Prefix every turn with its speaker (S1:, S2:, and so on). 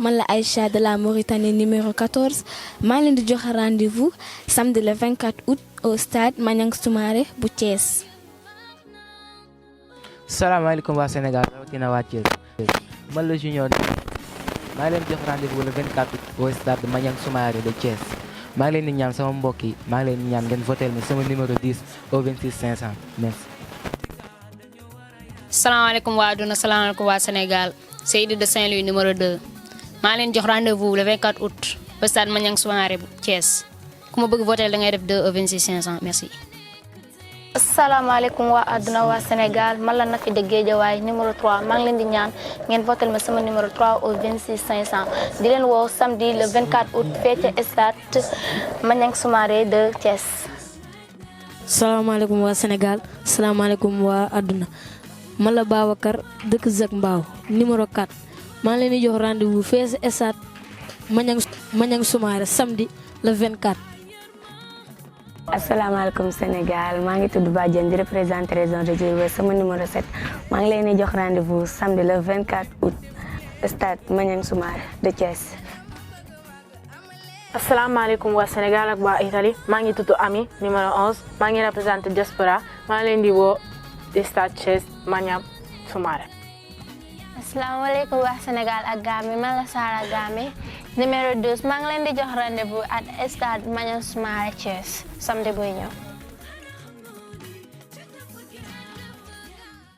S1: man la Aïcha de la Mauritanie numéro 14 maa ngi leen di joxe rendez-vous samedi le 24 août au stade Maniang Soumaré bu Thiès.
S2: salaamaaleykum waa Sénégal rawatina waa Thiès man la Junior maa ngi leen di jox rendez-vous le 24 août au stade Maniang Soumaré de Thiès maa ngi leen di ñaan sama mbokk yi maa ngi leen di ñaan ngeen votel ma sama numéro 10 au 26 500 merci.
S3: salaamaaleykum waa adduna salaamaaleykum waa Sénégal Seydou de Saint-Louis numéro 2 maa leen jox rendez-vous le 24 août au stade Maniang Soumaré bu Thiès ku ma bëgg voter da ngay def 2 au 26 500 merci.
S4: asalaamaaleykum waa àdduna waa Sénégal man la Nafi de Guédiawaye numéro 3 maa ngi leen di ñaan ngeen votel ma sama numéro 3 au 26 500 di leen woo samedi le 24 août fee ca stade Maniang Soumaré de Thiès.
S5: salaamaaleykum waa Sénégal salaamaaleykum waa àdduna man la Babacar dëkk Zac Mbao numéro 4 maa ngi leen di jox rendez-vous fee ca stade Maniang Soumaré samedi le 24.
S6: asalaamaaleykum Sénégal maa ngi tudd Badiane di représenter région de Thiès sama numéro 7 maa ngi leen di jox rendez-vous samedi le 24 août stade Maniang Soumaré de Thiès.
S7: asalaamaaleykum waa Sénégal ak waa Italie maa ngi tudd Ami numéro 11 maa ngi représenter diaspora maa ngi leen di woo stade Thiès Maniang Soumaré.
S4: asalaamaaleykum waa Sénégal ak Gambie man la Sara Gambie numéro 12 maa ngi leen di jox rendez-vous at stade Maniang Soumaré Thiès samedi buy ñëw.